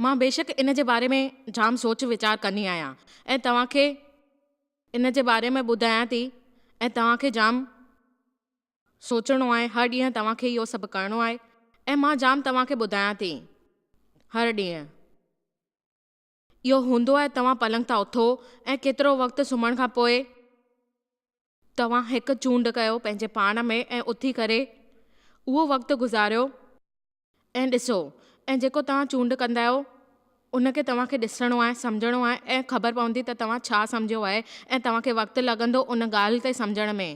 مان بيشڪ ان جي باري ۾ جام سوچ ويچار ڪندي آهيان ۽ توهان کي ان جي باري ۾ ٻڌايان ٿي ۽ توهان کي جام سوچڻو آهي هر ڏينهن توهان کي اهو سڀ ڪرڻو آهي ۽ مان جام توهان کي ٻڌايان ٿي هر ڏينهن اهو هوندو آهي توهان پلنگ تان اٿو ۽ ڪيترو وقت سمهڻ کان پوء توهان هڪ چونڊ ڪيو پنهنجي پاڻ ۾ ۽ اٿي ڪري اهو وقت گذاريو ۽ ڏسو، ۽ جيڪو توهان چونڊ ڪندا آهيو، ان کي توهان کي ڏسڻو آهي، سمجهڻو آهي ۽ خبر پوندي ته توهان ڇا سمجهيو آهي ۽ توهان کي وقت لڳندو ان ڳالهه تي سمجهڻ ۾.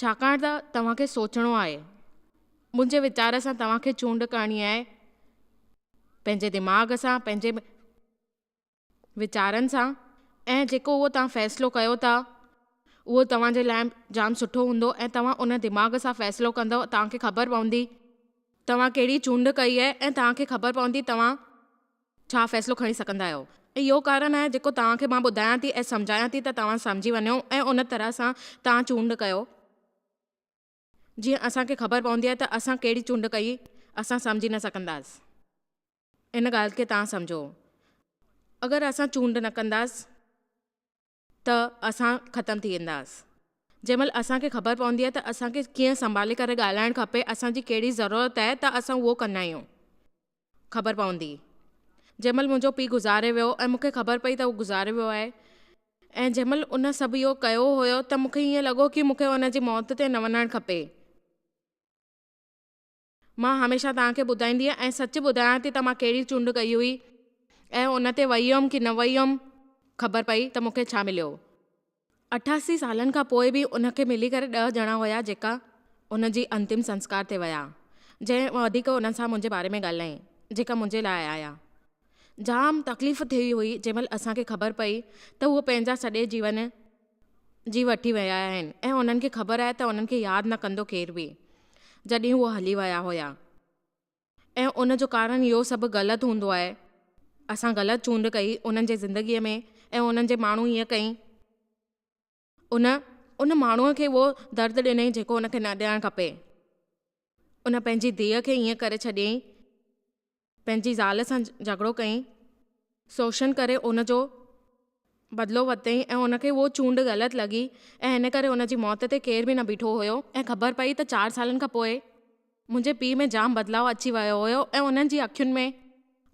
ڇاڪاڻ ته توهان کي سوچڻو آهي. منهنجي ويچار سان توهان کي چونڊ ڪرڻي آهي پنهنجي دماغ سان، پنهنجي. ويچارن سان ۽ جيڪو اهو توهان فيصلو ڪيو ٿا اهو توهان جي لاء جام سٺو هوندو ۽ توهان ان دماغ سان فيصلو ڪندؤ توهان کي خبر پوندي توهان ڪهڙي چونڊ ڪئي آهي ۽ توهان کي خبر پوندي توهان ڇا فيصلو کڻي سگهندا آهيو ۽ اهو ڪارڻ آهي جيڪو توهان کي مان ٻڌايان ٿي ۽ سمجهايان ٿي ته توهان سمجهي وڃو ۽ ان طرح سان توهان چونڊ ڪيو جيئن اسان کي خبر پوندي آهي ته اسان ڪهڙي چونڊ ڪئي اسان سمجهي نه سگهنداسين. ان ڳالهه کي توهان سمجهو. اگر اسان چونڊ نه ڪنداس ته اسان ختم ٿي وينداس. جنهن مهل اسان کي خبر پوندي آهي ته اسان کي ڪيئن سنڀالي ڪري ڳالهائڻ کپي، اسان جي ڪهڙي ضرورت آهي ته اسان اهو ڪندا آهيون. خبر پوندي. جنهن مهل منهنجو پيء گذاري ويو ۽ مون کي خبر پئي ته هو گذاري ويو آهي ۽ جنهن مهل ان سڀ اهو ڪيو هيو ته مون کي ائين لڳو ڪي مون کي ان جي موت تي نه وڃڻ کپي. مان هميشه توهان کي ٻڌائيندي ۽ سچ ٻڌايان ٿي ته مان ڪهڙي چونڊ ڪئي هئي ۽ ان تي وئي هيم ڪي نه وئي هيم. خبر پئي ته مون کي ڇا مليو. 88 سالن کان پوء به ان کي ملي ڪري ڏهه ڄڻا هيا جيڪا ان جي انتم سنسڪار تي ويا جنهن وڌيڪ انهن سان منهنجي باري ۾ ڳالهايائين جيڪا منهنجي لاء آيا. جام تڪليف ٿي هئي جنهن مهل اسان کي خبر پئي ته هو پنهنجا سڄي جيون جي وٺي ويا آهن ۽ انهن کي خبر آهي ته انهن کي ياد نه ڪندو ڪير به جڏهن هو هلي ويا هيا ۽ ان جو ڪارڻ اهو سڀ غلط هوندو آهي اسان غلط چونڊ ڪئي انهن جي زندگي ۾ ۽ انهن جي ماڻهو ائين ڪئي ان ان ماڻهو کي اهو درد ڏنئي جيڪو ان کي نه ڏيڻ کپي ان پنهنجي ڌيء کي ائين ڪري ڇڏيائين پنهنجي زال سان جهڳڙو ڪيائين، شوشڻ ڪري ان جو بدلو ورتائين ۽ ان کي اهو چونڊ غلط لڳي ۽ ان ڪري ان جي موت تي ڪير به نه بيٺو هيو ۽ خبر پئي ته چار سالن کان پوء منهنجي پيء ۾ جام بدلاء اچي ويو هيو ۽ انهن جي اکين ۾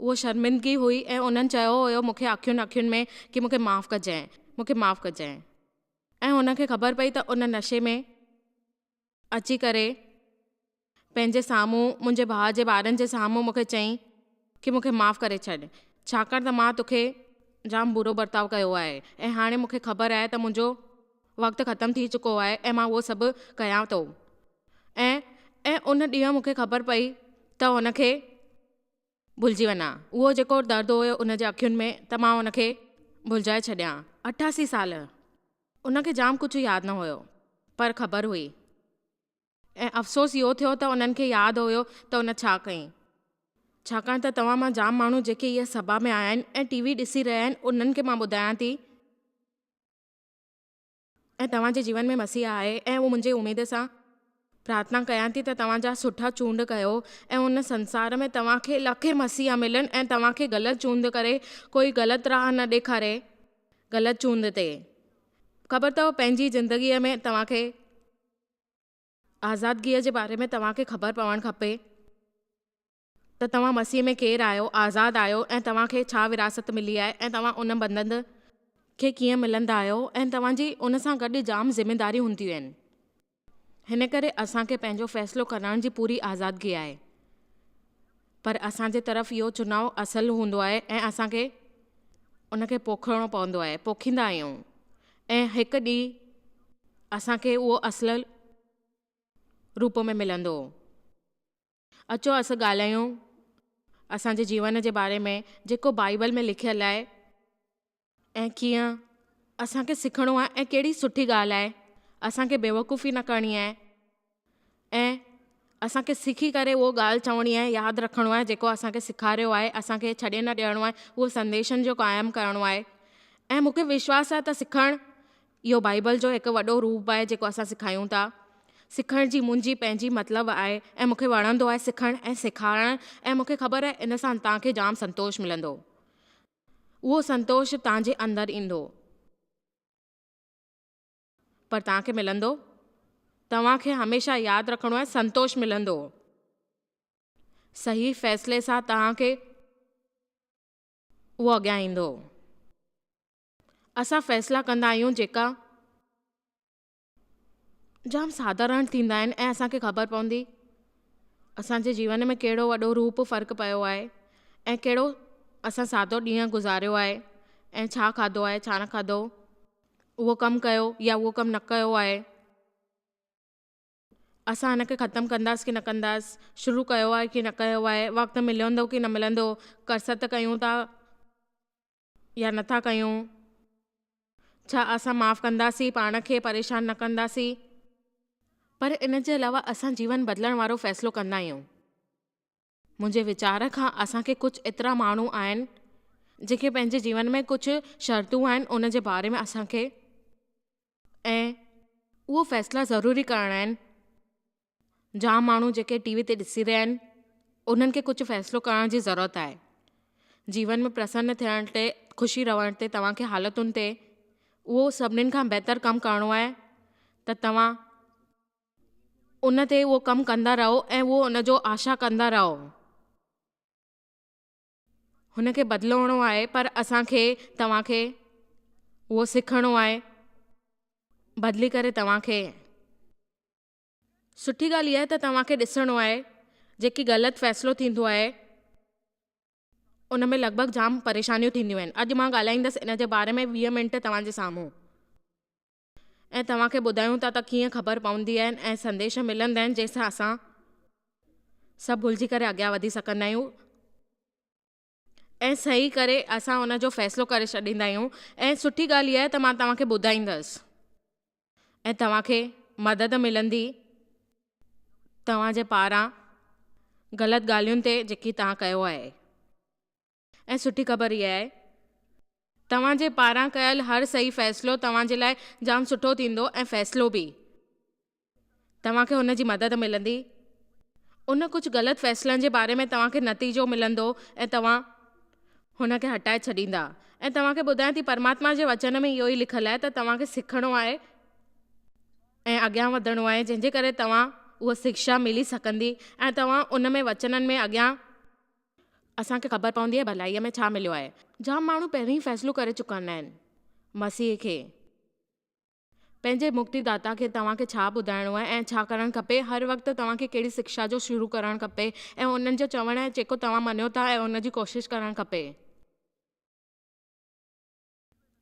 اهو شرمندگي هئي ۽ انهن چيو هيو مون کي اکين اکين ۾ ڪي مون کي معاف ڪجانء مون کي معاف ڪجانء ۽ ان کي خبر پئي ته ان نشي ۾ اچي ڪري پنهنجي سامهون منهنجي ڀاء جي ٻارن جي سامهون مون کي چيائين ڪي مون کي معاف ڪري ڇڏ ڇاڪاڻ ته مان توکي جام برو برتاء ڪيو آهي ۽ هاڻي مون کي خبر آهي ته منهنجو وقت ختم ٿي چڪو آهي ۽ مان اهو سڀ ڪيان ٿو ۽ ۽ ان ڏينهن مون کي خبر پئي ته ان کي ڀلجي وڃان اهو جيڪو درد هيو ان جي اکين ۾ ته مان ان کي ڀلجائي ڇڏيان 88 سال ان کي جام ڪجهه ياد نه هيو پر خبر هئي ۽ افسوس اهو ٿيو ته انهن کي ياد هيو ته ان ڇا ڪئي. ڇاڪاڻ ته توهان مان جام ماڻهو جيڪي اها سڀا ۾ آيا آهن ۽ ٽي وي ڏسي رهيا آهن انهن کي مان ٻڌايان ٿي ۽ توهان جي جيون ۾ مسيح آهي ۽ اهو منهنجي اميد سان پرارٿنا ڪيان ٿي ته توهان جا سٺا چونڊ ڪيو ۽ ان سنسار ۾ توهان کي لکين مسيحا ملن ۽ توهان کي غلط چونڊ ڪري ڪوئي غلط راهه نه ڏيکاري غلط چونڊ تي خبر اٿو پنهنجي زندگيء ۾ توهان کي آزادگيء جي باري ۾ توهان کي خبر پوڻ کپي ته توهان مسيح ۾ ڪير آهيو، آزاد آهيو ۽ توهان کي ڇا وراثت ملي آهي ۽ توهان ان بندند کي ڪيئن ملندا آهيو ۽ توهان جي ان سان گڏ جام ذميداريون هونديون آهن. هن ڪري اسان کي پنهنجو فيصلو ڪرڻ جي پوري آزادگي آهي. پر اسان جي طرف اهو چناء اصل هوندو آهي ۽ اسان کي ان کي پوکڻو پوندو آهي، پوکيندا آهيون ۽ هڪ ڏينهن اسان کي اهو اصل روپ ۾ ملندو. اچو اسان ڳالهايون اسان جي جيون جي باري ۾ جيڪو بائيبل ۾ لکيل آهي ۽ ڪيئن اسان کي سکڻو آهي ۽ ڪهڙي سٺي ڳالهه آهي اسان کي بيوقوفي نه ڪرڻي آهي ۽ اسان کي سکي ڪري اهو ڳالهه چوڻي آهي ياد رکڻو آهي جيڪو اسان کي سيکاريو آهي اسان کي ڇڏي نه ڏيڻو آهي اهو سنديشن جو قائم ڪرڻو آهي ۽ مون کي وشواس آهي ته سکڻ اهو بائيبل جو هڪ وڏو روپ آهي جيڪو اسان سکايون ٿا. سکڻ جي منهنجي پنهنجي مطلب آهي ۽ مون کي وڻندو آهي سکڻ ۽ سيکارڻ ۽ مون کي خبر آهي ان سان توهان کي جام سنتوش ملندو. اهو سنتوش توهان جي اندر ايندو. پر توهان کي ملندو. توهان کي هميشه ياد رکڻو آهي سنتوش ملندو. صحيح فيصلي سان توهان کي اهو اڳيان ايندو. اسان فيصلا ڪندا آهيون جيڪا. جام ساڌارڻ ٿيندا آهن ۽ اسان کي خبر پوندي اسان جي جيون ۾ ڪهڙو وڏو روپ فرق پيو آهي ۽ ڪهڙو اسان سادو ڏينهن گذاريو آهي ۽ ڇا کاڌو آهي ڇا نه کاڌو اهو ڪم ڪيو يا اهو ڪم نه ڪيو آهي اسان هن کي ختم ڪنداس ڪي نه ڪنداس شروع ڪيو آهي ڪي نه ڪيو آهي وقت ملندو ڪي نه ملندو ڪسرت ڪيون ٿا يا نٿا ڪيون؟ ڇا اسان معاف ڪنداسين، پاڻ کي پريشان نه ڪنداسين؟ پر ان جي علاوه اسان جيون بدلڻ وارو فيصلو ڪندا آهيون. منهنجي ويچار کان اسان کي ڪجهه ايترا ماڻهو آهن جيڪي پنهنجي جيون ۾ ڪجهه شرطون آهن ان جي باري ۾ اسان کي ۽ اهو فيصلا ضروري ڪرڻا آهن. جام ماڻهو جيڪي ٽي وي تي ڏسي رهيا آهن انهن کي ڪجهه فيصلو ڪرڻ جي ضرورت آهي. جيون ۾ پرسن ٿيڻ تي خوشي رهڻ تي توهان کي حالتن تي اهو سڀنين کان بهتر ڪم ڪرڻو آهي ته توهان ان تي اهو ڪم ڪندا رهو ۽ اهو ان جو آشا ڪندا رهو. هن کي بدلوڻو آهي پر اسان کي توهان کي اهو سکڻو آهي بدلي ڪري توهان کي. سٺي ڳالهه اها آهي ته توهان کي ڏسڻو آهي جيڪي غلط فيصلو ٿيندو آهي ان ۾ لڳ ڀڳ جام پريشانيون ٿينديون آهن اڄ مان ڳالهائيندس ان جي باري ۾ 20 منٽ توهان جي سامهون ۽ توهان کي ٻڌايون ٿا ته ڪيئن خبر پوندي آهن ۽ سنديش ملندا آهن جنهن سان اسان سڀ ڀلجي ڪري اڳيان وڌي سگهندا آهيون ۽ صحيح ڪري اسان ان جو فيصلو ڪري ڇڏيندا آهيون ۽ سٺي ڳالهه اها آهي ته مان توهان کي ٻڌائيندس ۽ توهان کي مدد ملندي توهان جي پاران غلط ڳالهين تي جيڪي توهان ڪيو آهي ۽ سٺي خبر اها آهي توهان جي پاران ڪيل هر صحيح فيصلو توهان جي لاء جام سٺو ٿيندو ۽ فيصلو به توهان کي هن جي مدد ملندي. ان ڪجهه غلط فيصلن جي باري ۾ توهان کي نتيجو ملندو ۽ توهان هن کي هٽائي ڇڏيندا. ۽ توهان کي ٻڌايان ٿي پرماتما جي وچن ۾ اهو ئي لکيل آهي ته توهان کي سکڻو آهي ۽ اڳيان وڌڻو آهي جنهن جي ڪري توهان اها شڪشا ملي سگهندي ۽ توهان ان ۾ وچنن ۾ اڳيان اسان کي خبر پوندي آهي ڀلائيء ۾ ڇا مليو آهي. جام ماڻهو پهرين ئي فيصلو ڪري چڪا آهن مسيح کي. پنهنجي مڪتي داتا کي توهان کي ڇا ٻڌائڻو آهي ۽ ڇا ڪرڻ کپي، هر وقت توهان کي ڪهڙي شڪشا جو شروع ڪرڻ کپي ۽ انهن جو چوڻ آهي جيڪو توهان مڃو ٿا ۽ ان جي ڪوشش ڪرڻ کپي.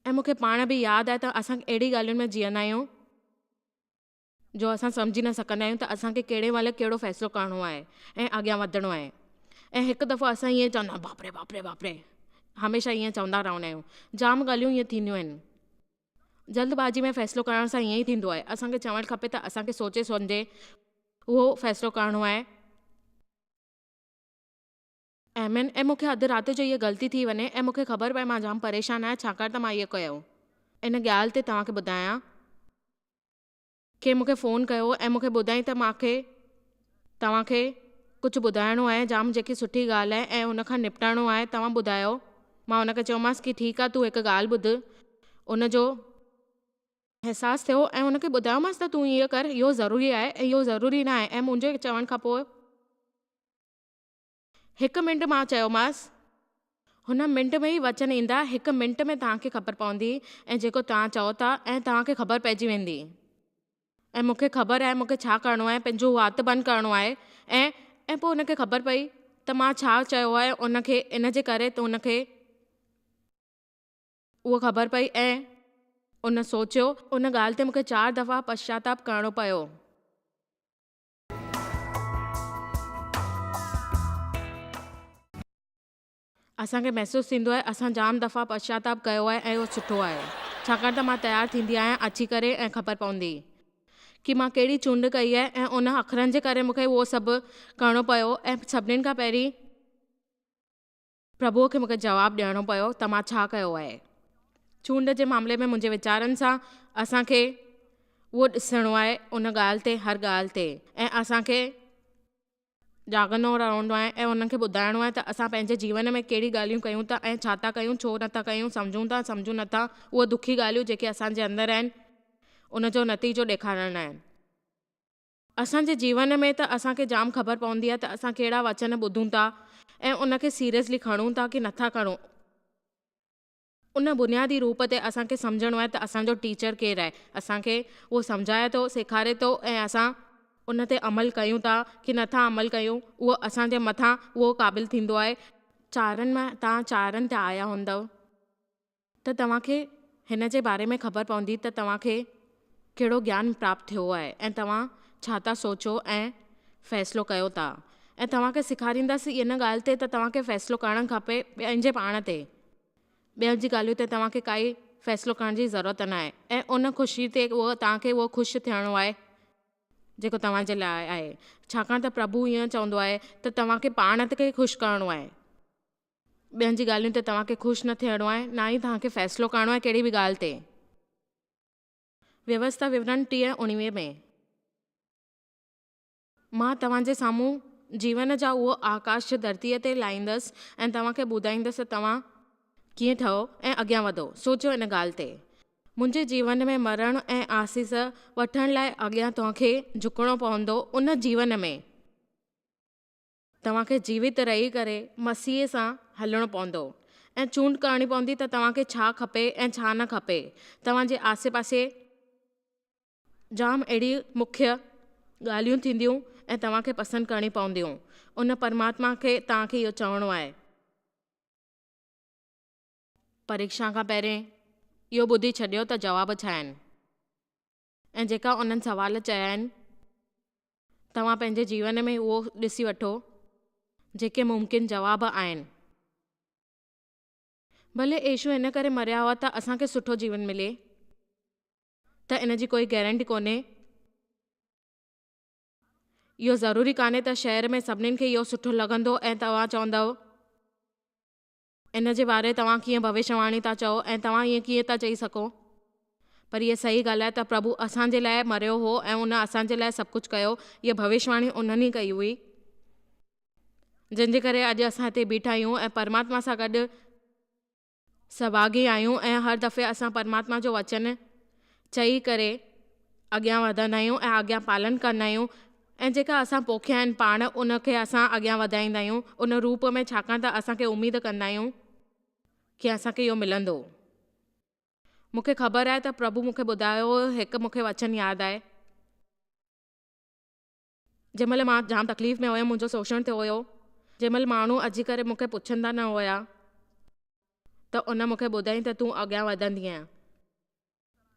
۽ مون کي پاڻ به ياد آهي ته اسان اهڙي ڳالهين ۾ جيئندا آهيون جو اسان سمجهي نه سگهندا آهيون ته اسان کي ڪهڙي مهل ڪهڙو فيصلو ڪرڻو آهي ۽ اڳيان وڌڻو آهي ۽ هڪ دفعو اسان ائين چوندا آهيون باپ ري باپ ري باپ ري هميشه ائين چوندا رهندا آهيون جام ڳالهيون ائين ٿينديون آهن. جلد بازي ۾ فيصلو ڪرڻ سان ائين ئي ٿيندو آهي. اسان کي چوڻ کپي ته اسان کي سوچي سمجهي اهو فيصلو ڪرڻو آهي. آمين ۽ مون کي اڌ رات جو اها غلطي ٿي وڃي ۽ مون کي خبر پئي مان جام پريشان آهيان ڇاڪاڻ ته مان اهو ڪيو. ان ڳالهه تي توهان کي ٻڌايان. ڪنهن مون کي فون ڪيو ۽ مون کي ٻڌائين ته مان کي توهان کي ڪجهه ٻڌائڻو آهي جام جيڪي سٺي ڳالهه آهي ۽ ان کان نپٽڻو آهي توهان ٻڌايو مان ان کي چيومانس ڪي ٺيڪ آهي تون هڪ ڳالهه ٻڌ ان جو احساس ٿيو ۽ ان کي ٻڌايومانس ته تون ائين ڪر اهو ضروري آهي ۽ اهو ضروري نه آهي ۽ منهنجي چوڻ کان پوء هڪ منٽ مان چيومانس، هن منٽ ۾ ئي وچن ايندا، هڪ منٽ ۾ توهان کي خبر پوندي ۽ جيڪو توهان چئو ٿا ۽ توهان کي خبر پئجي ويندي ۽ مون کي خبر آهي مون کي ڇا ڪرڻو آهي پنهنجو وات بند ڪرڻو آهي ۽ ۽ پوء هن کي خبر پئي ته مان ڇا چيو آهي ان کي ان جي ڪري ته هن کي اها خبر پئي ۽ ان سوچيو. ان ڳالهه تي مون کي چار دفعا پشچاتاپ ڪرڻو پيو. اسان کي محسوس ٿيندو آهي اسان جام دفعا پشچاتاپ ڪيو آهي ۽ اهو سٺو آهي ڇاڪاڻ ته مان تيار ٿيندي آهيان اچي ڪري ۽ خبر پوندي ڪي مان ڪهڙي چونڊ ڪئي آهي ۽ ان اکرن جي ڪري مون کي اهو سڀ ڪرڻو پيو ۽ سڀنين کان پهرين پرڀوء کي مون کي جواب ڏيڻو پيو ته مان ڇا ڪيو آهي. چونڊ جي معاملي ۾ منهنجي ويچارن سان اسان کي اهو ڏسڻو آهي ان ڳالهه تي هر ڳالهه تي ۽ اسان کي جاڳندو رهڻو آهي ۽ انهن کي ٻڌائڻو آهي ته اسان پنهنجي جيون ۾ ڪهڙي ڳالهيون ڪيون ٿا ۽ ڇا ٿا ڪيون ڇو نٿا ڪيون سمجهون ٿا سمجهون نٿا اهي دکي ڳالهيون جيڪي اسان جي اندر آهن ان جو نتيجو ڏيکارڻ آهي. اسان جي جيون ۾ ته اسان کي جام خبر پوندي آهي ته اسان ڪهڙا وچن ٻڌون ٿا ۽ ان کي سيريسلي کڻون ٿا ڪي نٿا کڻون. ان بنيادي روپ تي اسان کي سمجهڻو آهي ته اسان جو ٽيچر ڪير آهي، اسان کي اهو سمجهائي ٿو، سيکاري ٿو ۽ اسان ان تي عمل ڪيون ٿا ڪي نه ٿا عمل ڪيون، اهو اسان جي مٿان اهو قابل ٿيندو آهي. چارن مان توهان چارن تي آيا هوندؤ ته توهان کي هن جي باري ۾ خبر پوندي ته توهان کي ڪهڙو گيان پراپت ٿيو آهي ۽ توهان ڇا ٿا سوچو ۽ فيصلو ڪيو ٿا ۽ توهان کي سيکاريندس ان ڳالهه تي ته توهان کي فيصلو ڪرڻ کپي پنهنجي پاڻ تي. ٻين جي ڳالهين تي توهان کي ڪائي فيصلو ڪرڻ جي ضرورت ناهي ۽ ان خوشي تي اهو توهان کي اهو خوش ٿيڻو آهي جيڪو توهان جي لاء آهي ڇاڪاڻ ته پرڀو ائين چوندو آهي ته توهان کي پاڻ کي خوش ڪرڻو آهي ٻين جي ڳالهين تي توهان کي خوش نه ٿيڻو آهي نه ئي توهان کي فيصلو ڪرڻو آهي ڪهڙي به ڳالهه تي. ويوسٿا وورڻ 30 19 ۾. مان توهان جي سامهون جيون جا اهو آڪاش ڌرتيء تي لاهيندس ۽ توهان کي ٻڌائيندس ته توهان ڪيئن ٺهو ۽ اڳيان وڌو. سوچيو ان ڳالهه تي. منهنجي جيون ۾ مرڻ ۽ آسيس وٺڻ لاء اڳيان توهان کي جهڪڻو پوندو. ان جيون ۾. توهان کي جيوت رهي ڪري مسيح سان هلڻو پوندو ۽ چونڊ ڪرڻي پوندي ته توهان کي ڇا کپي ۽ ڇا نه کپي. توهان جي آسي پاسي. جام اهڙي مکيه ڳالهيون ٿينديون ۽ توهان کي پسند ڪرڻيون پونديون. ان پرماتما کي توهان کي اهو چوڻو آهي. پريڪشا کان پهرين اهو ٻڌي ڇڏيو ته جواب ڇا آهن ۽ جيڪا انهن سوال چيا آهن توهان پنهنجي جيون ۾ اهو ڏسي وٺو جيڪي ممڪن جواب آهن. ڀلي يشو ان ڪري مريا هئا ته اسان کي سٺو جيون ملي. ته ان جي ڪوئي گيرنٽي ڪونهي. اهو ضروري ڪانهي ته شهر ۾ سڀنين کي اهو سٺو لڳندو ۽ توهان چوندؤ، ان جي باري توهان ڪيئن ڀوشيواڻي ٿا چئو ۽ توهان ائين ڪيئن ٿا چئي سگهو؟ پر هيء صحيح ڳالهه آهي ته پرڀو اسان جي لاء مريو هو ۽ ان اسان جي لاء سڀ ڪجهه ڪيو. هيء ڀوشيواڻي انهن ئي ڪئي هئي، جنهن جي ڪري اڄ اسان هتي بيٺا آهيون ۽ پرماتما سان گڏ سڀاڳي آهيون ۽ هر دفعي اسان پرماتما جو وچن چئي ڪري اڳيان وڌندا آهيون ۽ اڳيان پالن ڪندا آهيون ۽ جيڪا اسان پوکيا آهن پاڻ ان کي اسان اڳيان وڌائيندا آهيون ان روپ ۾ ڇاڪاڻ ته اسان کي اميد ڪندا آهيون ڪي اسان کي اهو ملندو. مون کي خبر آهي ته پرڀو مون کي ٻڌايو هو هڪ مون کي وچن ياد آهي. جنهن مهل مان جام تڪليف ۾ هيم منهنجو شوشڻ ٿيو هيو جنهن مهل ماڻهو اچي ڪري مون کي پڇندا نه هيا ته ان مون کي ٻڌائين ته تون اڳيان وڌندينء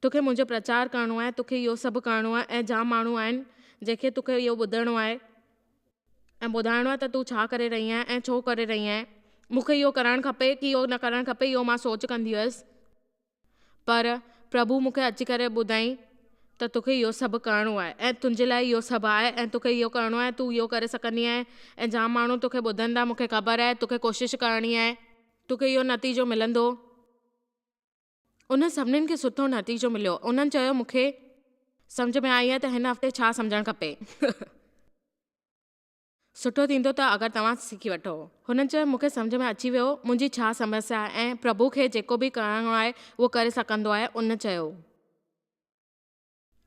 توکي منهنجو پرچار ڪرڻو آهي توکي اهو سڀ ڪرڻو آهي ۽ جام ماڻهو آهن جنهن کي توکي اهو ٻڌڻو آهي ۽ ٻڌائڻو آهي ته تون ڇا ڪري رهي آهين ۽ ڇو ڪري رهي آهين مون کي اهو ڪرڻ کپي ڪي اهو نه ڪرڻ کپي اهو مان سوچ ڪندي هيس پر پرڀو مون کي اچي ڪري ٻڌائين ته توکي اهو سڀ ڪرڻو آهي ۽ تنهنجي لاء اهو سڀ آهي ۽ توکي اهو ڪرڻو آهي تون اهو ڪري سگهندي آهين ۽ جام ماڻهو توکي ٻڌندا مون کي خبر آهي توکي ڪوشش ڪرڻي آهي توکي اهو نتيجو ملندو. انهن سڀنين کي سٺو نتيجو مليو. انهن چيو مون کي سمجهه ۾ آئي آهي ته هن هفتي ڇا سمجهڻ کپي. سٺو ٿيندو ته اگر توهان سکي وٺو. هن چيو، مون کي سمجهه ۾ اچي ويو، منهنجي ڇا سمسيا آهي ۽ پرڀو کي جيڪو به ڪرڻو آهي اهو ڪري سگهندو آهي. ان چيو.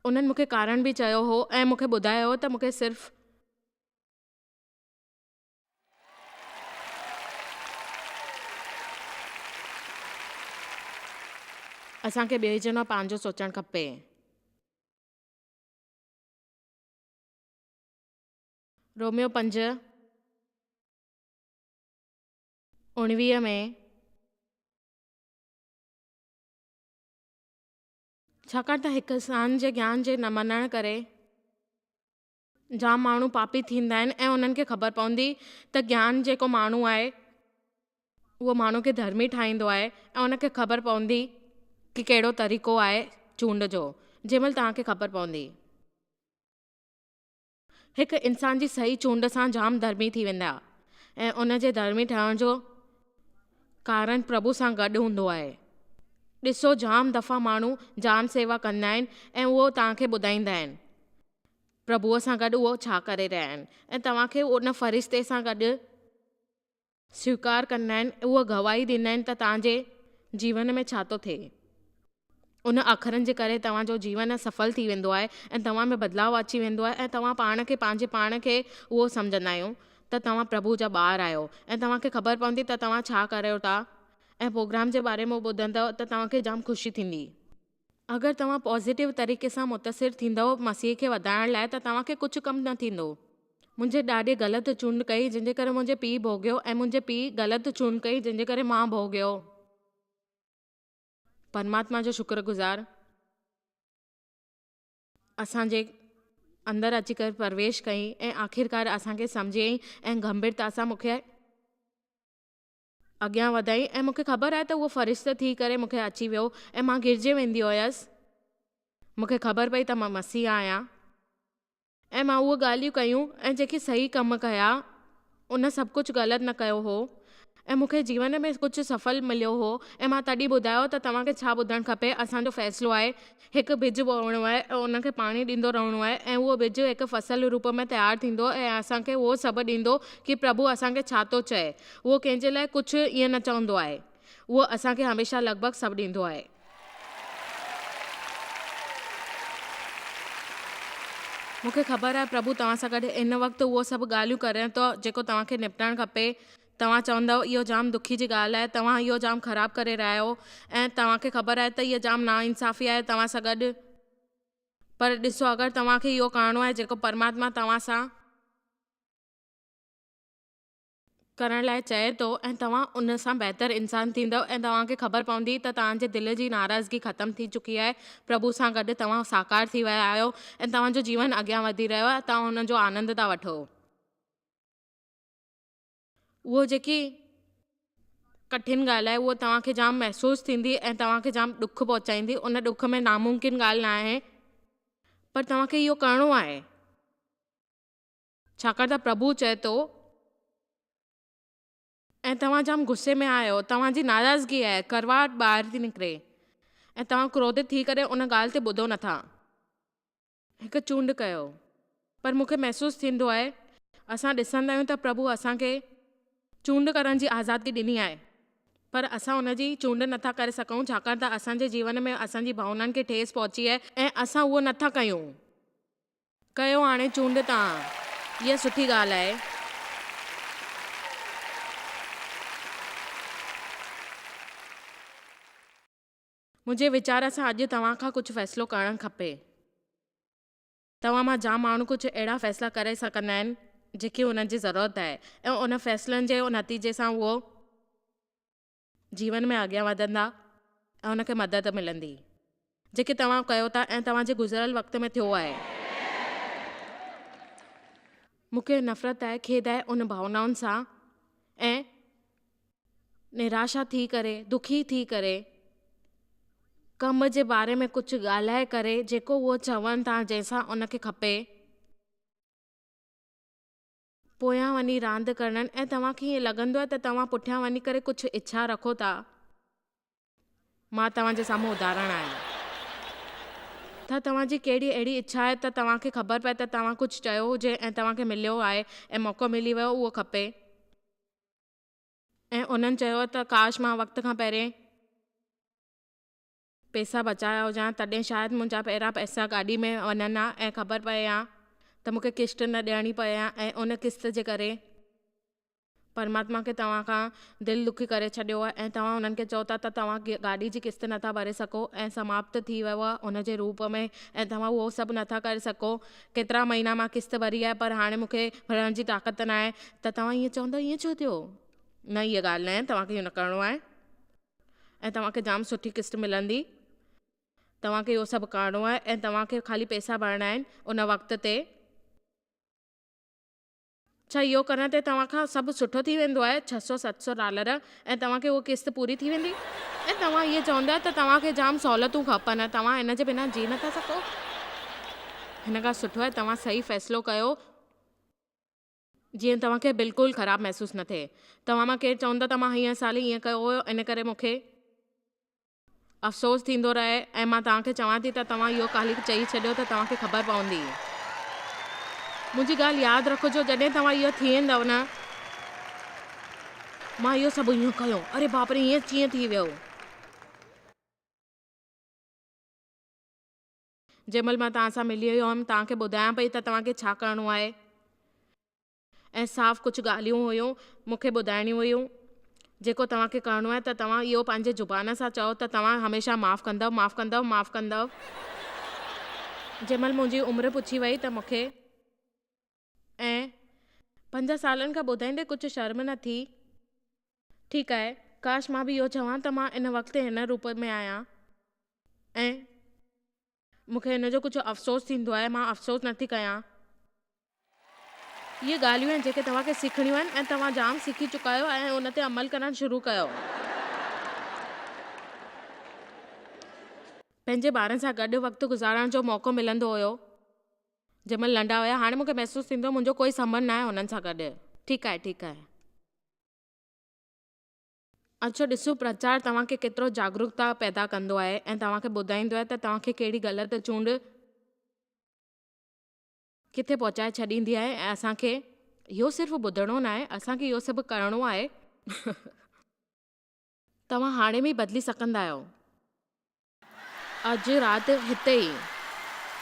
انهن مون کي ڪارڻ به چيو هو ۽ مون کي ٻڌايو هو ته مون کي صرف. اسان کي ٻئي جو نه پنهنجو سوچڻ کپي. روميو پنج، 19 ۾. ڇاڪاڻ ته هڪ انسان جي گيان جي نه مڃڻ ڪري جام ماڻهو پاپي ٿيندا آهن ۽ انهن کي خبر پوندي ته گيان جيڪو ماڻهو آهي اهو ماڻهو کي ڌرمي ٺاهيندو آهي ۽ ان کي خبر پوندي ڪي ڪهڙو طريقو آهي چونڊ جو جنهن مهل توهان کي خبر پوندي. هڪ انسان جي صحيح چونڊ سان جام ڌرمي ٿي ويندا ۽ ان جي ڌرمي ٺهڻ جو ڪارڻ پرڀو سان گڏ هوندو آهي. ڏسو جام دفعا ماڻهو جام سيوا ڪندا آهن ۽ اهو توهان کي ٻڌائيندا آهن پرڀوء سان گڏ اهو ڇا ڪري رهيا آهن ۽ توهان کي ان فرشتي سان گڏ سويڪار ڪندا آهن اهو گواهي ڏيندا آهن ته توهان جي جيون ۾ ڇا ٿو ٿئي. ان اکرن جي ڪري توهان جو جيون سڦل ٿي ويندو آهي ۽ توهان ۾ بدلاء اچي ويندو آهي ۽ توهان پاڻ کي پنهنجي پاڻ کي اهو سمجهندا آهيون ته توهان پرڀو جا ٻار آهيو ۽ توهان کي خبر پوندي ته توهان ڇا ڪريو ٿا ۽ پروگرام جي باري ۾ ٻڌندؤ ته توهان کي جام خوشي ٿيندي. اگر توهان پازيٽو طريقي سان متاثر ٿيندؤ مسيح کي وڌائڻ لاء ته توهان کي ڪجهه ڪم نه ٿيندو. منهنجي ڏاڏي غلط چونڊ ڪئي جنهن جي ڪري منهنجي پيء ڀوڳيو ۽ منهنجي پيء غلط چونڊ ڪئي جنهن جي ڪري مان ڀوڳيو. پرماتما جو شڪر گذار. اسان جي اندر اچي ڪري پرويش ڪئي ۽ آخرڪار اسان کي سمجهيائين ۽ گنڀيرتا سان مون کي اڳيان وڌائين ۽ مون کي خبر آهي ته اهو فرشتو ٿي ڪري مون کي اچي ويو ۽ مان گرجي ويندي هيس. مون کي خبر پئي ته مان مسيح آهيان ۽ مان اهي ڳالهيون ڪيون ۽ جيڪي صحيح ڪم ڪيا ان سڀ ڪجهه غلط نه ڪيو هو ۽ مون کي جيون ۾ ڪجهه سڦل مليو هو ۽ مان تڏهن ٻڌايو ته توهان کي ڇا ٻڌڻ کپي اسان جو فيصلو آهي هڪ ٻج بوئڻو آهي ۽ ان کي پاڻي ڏيندو رهڻو آهي ۽ اهو ٻج هڪ فصل روپ ۾ تيار ٿيندو ۽ اسان کي اهو سڀ ڏيندو ڪي پرڀو اسان کي ڇا ٿو چئي. اهو ڪنهن جي لاء ڪجهه ائين نه چوندو آهي. اهو اسان کي هميشه لڳ ڀڳ سڀ ڏيندو آهي. مون کي خبر آهي پرڀو توهان سان گڏ هن وقت اهو سڀ ڳالهيون ڪري ٿو جيڪو توهان کي نپٽائڻ کپي. توهان چوندؤ، اهو جام دکي جي ڳالهه آهي، توهان اهو جام خراب ڪري رهيا آهيو ۽ توهان کي خبر آهي ته اها جام ناانصافي آهي توهان سان گڏ. پر ڏسو، اگر توهان کي اهو ڪرڻو آهي جيڪو پرماتما توهان سان ڪرڻ لاء چئي ٿو ۽ توهان ان سان بهتر انسان ٿيندؤ ۽ توهان کي خبر پوندي ته توهان جي دل جي ناراضگي ختم ٿي چڪي آهي، پرڀو سان گڏ توهان ساڪار ٿي ويا آهيو ۽ توهان جو جيون اڳيان وڌي رهيو آهي، توهان ان جو آنند ٿا وٺو. اهو جيڪي ڪٺن ڳالهه آهي اهو توهان کي جام محسوس ٿيندي ۽ توهان کي جام ڏک پهچائيندي ان ڏک ۾ ناممڪن ڳالهه نه آهي پر توهان کي اهو ڪرڻو آهي ڇاڪاڻ ته پرڀو چئي ٿو ۽ توهان جام غصي ۾ آهيو توهان جي ناراضگي آهي ڪڙواهٽ ٻاهر ٿي نڪري ۽ توهان ڪروڌت ٿي ڪري ان ڳالهه تي ٻڌو نٿا. هڪ چونڊ ڪيو. پر مون کي محسوس ٿيندو آهي، اسان ڏسندا آهيون ته پرڀو اسان کي چونڊ ڪرڻ جي آزادي ڏني آهي، پر اسان ان جي چونڊ نٿا ڪري سگهون ڇاڪاڻ ته اسان جي جيون ۾ اسان جي ڀاونائن کي ٺيس پهچي آهي ۽ اسان اهو نٿا ڪيون. ڪيو هاڻي چونڊ توهان. اها سٺي ڳالهه آهي. منهنجي ويچار سان اڄ توهان کان ڪجهه فيصلو ڪرڻ کپي. توهان مان جام ماڻهو ڪجهه اهڙا فيصلا ڪري سگهندا آهن جيڪي انهن جي ضرورت آهي ۽ ان فيصلن جي نتيجي سان اهو جيون ۾ اڳيان وڌندا ۽ ان کي مدد ملندي. جيڪي توهان ڪيو ٿا ۽ توهان جي گذريل وقت ۾ ٿيو آهي. مون کي نفرت آهي، کيد آهي ان ڀاونائن سان ۽ نراشا ٿي ڪري، دکي ٿي ڪري، ڪم جي باري ۾ ڪجهه ڳالهائي ڪري جيڪو اهو چون ٿا جنهن سان ان کي کپي. پويان وڃي راند ڪرڻ ۽ توهان کي ائين لڳندو آهي ته توهان پٺيان وڃي ڪري ڪجهه اڇا رکو ٿا. مان توهان جي سامهون اداهرڻ آهيان. ته توهان جي ڪهڙي اهڙي اڇا آهي ته توهان کي خبر پئي ته توهان ڪجهه چيو هجي ۽ توهان کي مليو آهي ۽ موقعو ملي ويو اهو کپي. ۽ انهن چيو ته ڪاش مان وقت کان پهرين پئسا بچايا هجان ها تڏهن شايد منهنجا پهريان پئسا گاڏي ۾ وڃن ها ۽ خبر پئي ها ته مون کي قسط نه ڏيڻي پئي ها ۽ ان قسط جي ڪري پرماتما کي توهان کان دل دکي ڪري ڇڏيو آهي ۽ توهان انهن کي چئو ٿا ته توهان گاڏي جي قسط نٿا ڀري سگهو ۽ سماپت ٿي ويو آهي ان جي روپ ۾ ۽ توهان اهو سڀ نٿا ڪري سگهو ڪيترا مهينا مان قسط ڀري آهي پر هاڻي مون کي ڀرڻ جي طاقت ناهي ته توهان ائين چوندؤ ائين ڇو ٿيو؟ نه هيء ڳالهه ناهي توهان کي اهو نه ڪرڻو آهي ۽ توهان کي جام سٺي قسط ملندي توهان کي اهو سڀ ڪرڻو آهي ۽ توهان کي خالي پئسا ڀرڻا آهن ان وقت تي. ڇا اهو ڪرڻ تي توهان کان سڀ سٺو ٿي ويندو آهي 600 700 ڊالر ۽ توهان کي اهو قسط پوري ٿي ويندي ۽ توهان ائين چوندا ته توهان کي جام سهولتون کپن توهان ان جي بنا جي نٿا سگهو هن کان سٺو آهي توهان صحيح فيصلو ڪيو جيئن توهان کي بلڪل خراب محسوس نه ٿئي. توهان مان ڪير چوندو ته مان هينئر سال ئي ائين ڪيو هيو ان ڪري مون کي افسوس ٿيندو رهي ۽ مان توهان کي چوان ٿي ته توهان اهو خالي چئي ڇڏيو ته توهان کي خبر پوندي. منهنجي ڳالهه ياد رکجو جڏهن توهان اهو ٿيندؤ نه. مان اهو سڀ ائين ڪيو. اري باپ ري ائين ڪيئن ٿي ويو. جنهن مهل مان توهان سان ملي هيم توهان کي ٻڌايان پئي ته توهان کي ڇا ڪرڻو آهي. ۽ صاف ڪجهه ڳالهيون هيون مون کي ٻڌائڻيون هيون جيڪو توهان کي ڪرڻو آهي ته توهان اهو پنهنجي زبان سان چئو ته توهان هميشه معاف ڪندؤ معاف ڪندؤ معاف ڪندؤ. جنهن مهل منهنجي عمر پڇي وئي ته مون کي ۽ 50 سالن کان ٻڌائيندي ڪجهه شرم نه ٿي. ٺيڪ آهي ڪاش مان به اهو چوان ته مان ان وقت هن روپ ۾ آهيان ۽ مون کي ان جو ڪجهه افسوس ٿيندو آهي، مان افسوس نه ٿي ڪيان. اهي ڳالهيون آهن جيڪي توهان کي سکڻيون آهن ۽ توهان جام سکي چڪا آهيو ۽ ان تي عمل ڪرڻ شروع ڪيو. پنهنجي ٻارن سان گڏ وقت گذارڻ جو موقعو ملندو هيو جنهن مهل ننڍا هيا، هاڻي مون کي محسوس ٿيندو آهي منهنجو ڪوئي سنٻنڌ ناهي انهن سان گڏ. ٺيڪ آهي، ٺيڪ آهي. اچو ڏسون پرچار توهان کي ڪيترو جاگروڪتا پيدا ڪندو آهي ۽ توهان کي ٻڌائيندو آهي ته توهان کي ڪهڙي غلط چونڊ ڪٿي پهچائي ڇڏيندي آهي ۽ اسان کي اهو صرف ٻڌڻو ناهي اسان کي اهو سڀ ڪرڻو آهي. توهان هاڻي به بدلي سگهندا آهيو. اڄ رات هتي ئي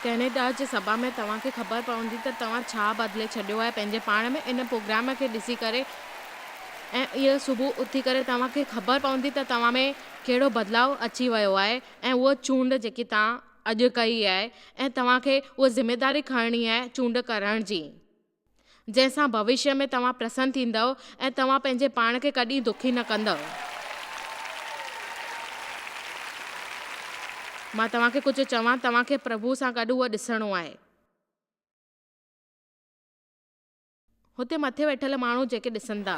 ڪئنيڊا جي سڀا ۾ توهان کي خبر پوندي ته توهان ڇا بدلي ڇڏيو آهي پنهنجي پاڻ ۾ ان پروگرام کي ڏسي ڪري ۽ اهو صبح اٿي ڪري توهان کي خبر پوندي ته توهان ۾ ڪهڙو بدلاء اچي ويو آهي ۽ اهو چونڊ جيڪي توهان اڄ ڪئي آهي ۽ توهان کي اها ذميداري کڻڻي آهي چونڊ ڪرڻ جي. جنهن سان ڀوشيه ۾ توهان پرسن ٿيندؤ ۽ توهان پنهنجي پاڻ کي ڪڏهن دکي نه ڪندؤ. مان توهان کي ڪجهه چوان، توهان کي پرڀوء سان گڏ اهو ڏسڻو آهي. هتي مٿي ويٺل ماڻهو جيڪي ڏسن ٿا.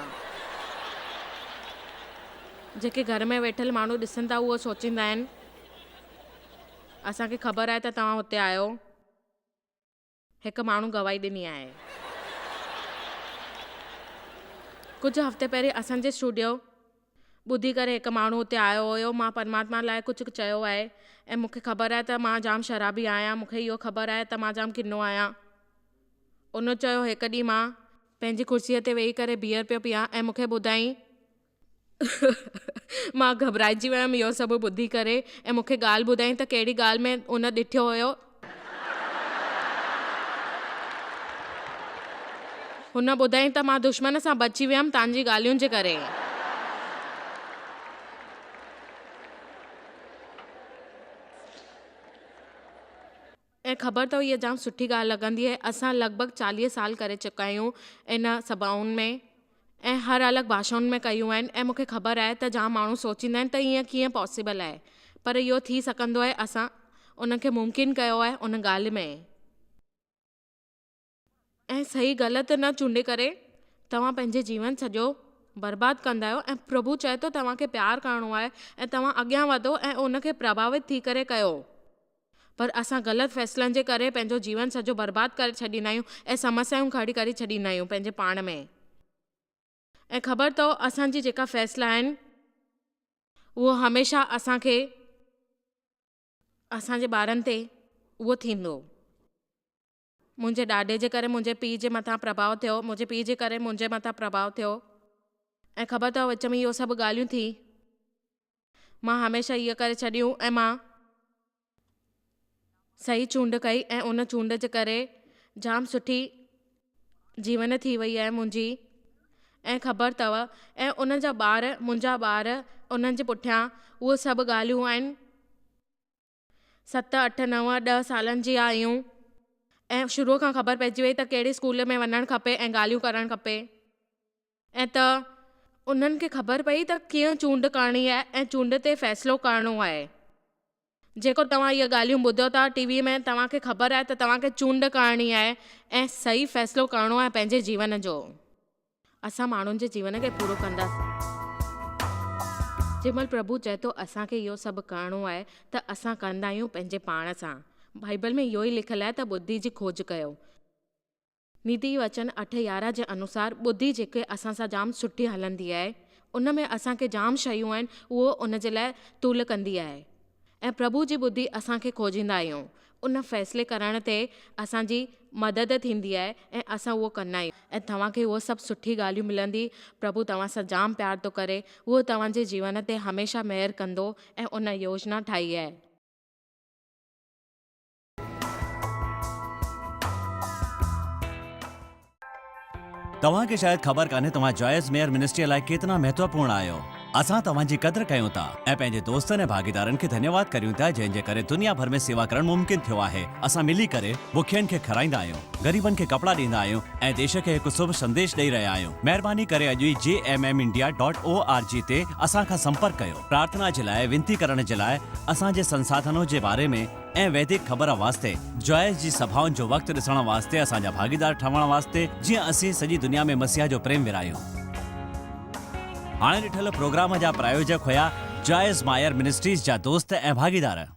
جيڪي گهر ۾ ويٺل ماڻهو ڏسن ٿا اهو سوچيندا آهن. اسان کي خبر آهي ته توهان هتي آهيو. هڪ ماڻهو گواهي ڏني آهي. ڪجهه هفتي پهرين اسان جي اسٽوڊيو ٻڌي ڪري هڪ ماڻهو اتي آيو هيو. مان پرماتما لاء ڪجهه چيو آهي ۽ مون کي خبر آهي ته مان جام شرابي آهيان. مون کي اهو خبر آهي ته مان جام ڪنو آهيان. ان چيو هڪ ڏينهن مان پنهنجي ڪرسيء تي ويهي ڪري بيئر پيو پيان ۽ مون کي ٻڌائين مان گهٻرائجي ويم اهو سڀ ٻڌي ڪري ۽ مون کي ڳالهه ٻڌائين ته ڪهڙي ڳالهه ۾ ان ڏٺو هيو. هن ٻڌائين ته مان دشمن سان بچي ويم تان جي ڳالهين جي ڪري. ۽ خبر اٿو هيء جام سٺي ڳالهه لڳندي آهي اسان لڳ ڀڳ 40 سال ڪري چڪا آهيون ان سڀائن ۾ ۽ هر الڳ ڀاشائن ۾ ڪيون آهن ۽ مونکي خبر آهي ته جام ماڻهو سوچيندا آهن ته ائين ڪيئن پاسيبل آهي پر اهو ٿي سگهندو آهي اسان ان کي ممڪن ڪيو آهي ان ڳالهه ۾. ۽ صحيح غلط نه چونڊي ڪري توهان پنهنجي جيون سڄو برباد ڪندا آهيو ۽ پرڀو چئي ٿو توهان کي پيار ڪرڻو آهي ۽ توهان اڳيان وڌو ۽ ان کي پرڀاوت ٿي ڪري ڪيو پر اسان غلط فيصلن جي ڪري پنهنجو جيون سڄو برباد ڪري ڇڏيندا آهيون ۽ سمسيائون کڙي ڪري ڇڏيندا آهيون پنهنجي پاڻ ۾ ۽ خبر اٿو اسان جي جيڪا فيصلا آهن اهو هميشه اسان کي اسان جي ٻارن تي اهو ٿيندو. منهنجي ڏاڏي جي ڪري منهنجي پيء جي مٿان پرڀاء ٿيو، منهنجي پيء جي ڪري منهنجي مٿان پرڀاء ٿيو ۽ خبر اٿو وچ ۾ اهو سڀ ڳالهيون ٿي. مان هميشه اهو ڪري ڇڏيون ۽ مان صحيح چونڊ ڪئي ۽ ان چونڊ جي ڪري جام سٺي جيون ٿي وئي آهي منهنجي ۽ خبر اٿو ۽ ان جا ٻار منهنجا ٻار انهن جي پٺيان اهو سڀ ڳالهيون آهن. ست، اٺ، نو، ڏهه سالن جي آهيون ۽ شروع کان خبر پئجي وئي ته ڪهڙي اسڪول ۾ وڃڻ کپي ۽ ڳالهيون ڪرڻ کپي ۽ ته انهن کي خبر پئي ته ڪيئن چونڊ ڪرڻي آهي ۽ چونڊ تي فيصلو ڪرڻو آهي. جيڪو توهان اهي ڳالهيون ٻڌو ٿا ٽي وي ۾ توهان کي خبر آهي ته توهان کي چونڊ ڪرڻي آهي ۽ صحيح فيصلو ڪرڻو آهي پنهنجي جيون جو. اسان ماڻهن جي جيون کي پورو ڪنداسين. جنهن مهل پرڀو چئي ٿو اسان کي اهو سڀ ڪرڻو آهي ته اسان ڪندا آهيون پنهنجي پاڻ سان. بائيبل ۾ اهو ئي لکيل آهي ته ٻڌي جي کوج ڪيو. نيتي وچن 8:11 جي انوسار ٻڌي جيڪي اسان سان جام سٺي هلندي آهي ان ۾ اسان کي جام شيون آهن اهو ان جي لاء تول ڪندي آهي. ۽ پرڀو جي ٻڌي اسان کي کوجيندا آهيون. ان فيصلي ڪرڻ تي اسان جي مدد ٿيندي آهي ۽ اسان اهو ڪندا آهيون ۽ توهان کي اهو سڀ سٺي ڳالهيون ملندي. پرڀو توهان سان جام پيار ٿو ڪري. اهو توهان جي جيون تي هميشه مهر ڪندو ۽ ان يوجنا ٺاهي آهي. توهان کي شايد خبر ڪانهي توهان جوائس ميئر منسٽريء لاء ڪيتنا مهتوپورڻ آهيو. اسان توهان جي قدر ڪيون ٿا ۽ پنهنجي دوستن ۽ ڀاڳيدارن کي ڌنيواد ڪريون ٿا جنهن جي ڪري دنيا ڀر ۾ سيوا ڪرڻ ممڪن ٿيو آهي. اسان ملي ڪري بکين کي کارائيندا آهيون، غريبن کي ڪپڙا ڏيندا آهيون ۽ ديش کي هڪ شڀ سنديش ڏئي رهيا آهيون. مهرباني ڪري اڄ ئي J M M India dot O R G تي اسان کان سمپرڪ ڪيو. پرارٿنا جي لاء وينتي ڪرڻ جي لاء اسان جي سنساڌنو جي باري ۾ ۽ ويدڪ خبر واسطي جوائس جي سڀائن جو وقت ڏسڻ واسطي اسان جا ڀاڳيدار ٺهڻ واسطي جيئن اسين سڄي دنيا ۾ مسيح جو پريم ورهايون. هاڻي ڏٺل پروگرام جا پرايوجڪ هيا جوائس مائر منسٽريز جا دوست ۽ ڀاڳيدار.